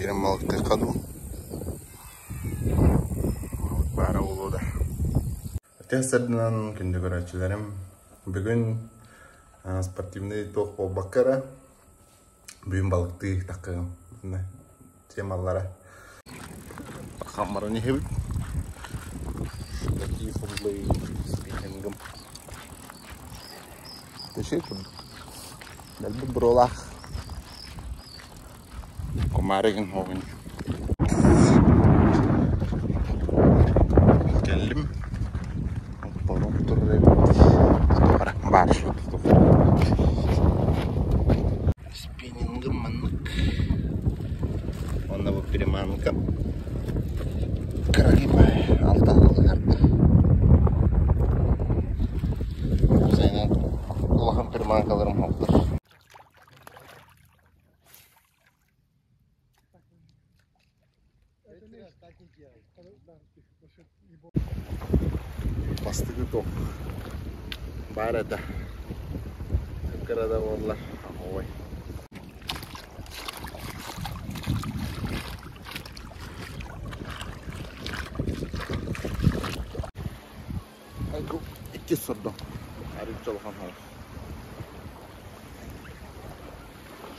Киирэн балыктыахха дуу? Баара буолуо да. Тыас сырдынан күндү көрөөччүлэрим, бүгүн спортивный туох буолбакка эрэ, бүгүн балыктыы таххыам темалара. Хаммаран иһэбит. Такие фурлы спиннингом. Тэши курдук. Дэлби буруолаах. Кумаарыгын хоҕун. Кэллим. Паром турар эбит. Баар. Спиннингым маннык. Онно бу приманка. Кыракый баай алтан алыһарда. Сайынан улахан приманкаларым хоптор. Бастакы ток баар этэ. Кыра да буоллар, ой. Иккис сордоҥ. Арыычча улахан соҕус.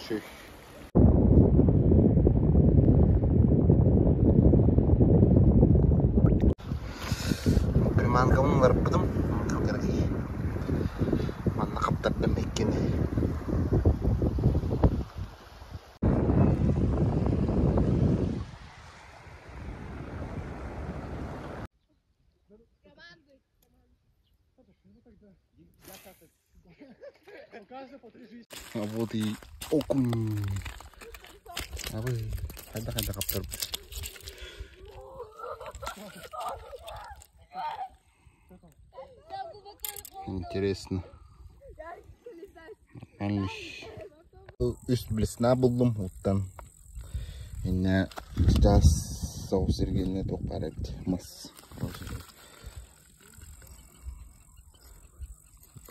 Шүй. Приманкабын уларыппытым. Манна хаптардым иккини. А вот и окунь. Абы, хайда-хайда хаптарбыт. Интересно. Нормально. Үс блесна буллум уттан. Инне сейчас соус сиргинне туох баар эбит мас.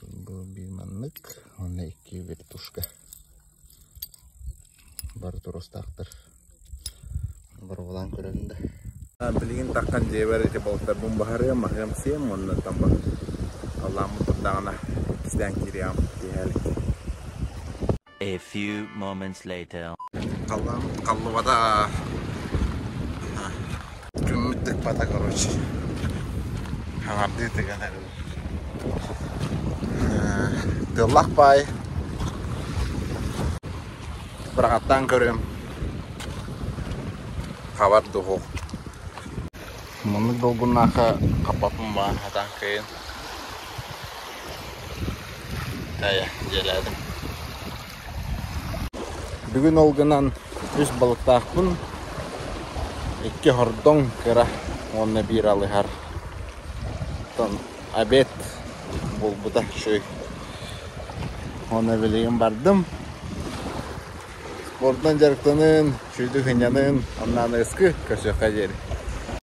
Бу биир маннык уонна икки вертушка. Бары туруостаахтар. Боруобалаан көрөбүн да. Билигин таххан дьиэбэр ити балыктарбын баһарыам, аһыам сиэм уонна оттон бу халлааммыт турдаҕына иккистээн киириэҕим киэһэлик. A few moments later. Халлаан халлыбата күммүт тыкпата короче хаҥардыы тыган эрэр тыаллаах баай быраҕаттаан көрүөм хабар дуһуох маннык долгуннаахха хаппаппын баҕар хатаан кыайын Хайа, дьиэлээтим. Бүгүн ол гынан үс балыктаахпын, икки хордоҥ кыра уонна биир алыһар. Оттон обед буолбута үчүгэй. Уонна билигин бардым. Спортунан дьарыктанын, үчүгэйдик сынньанын, онно аныгыскы көрсүөххэ диэри.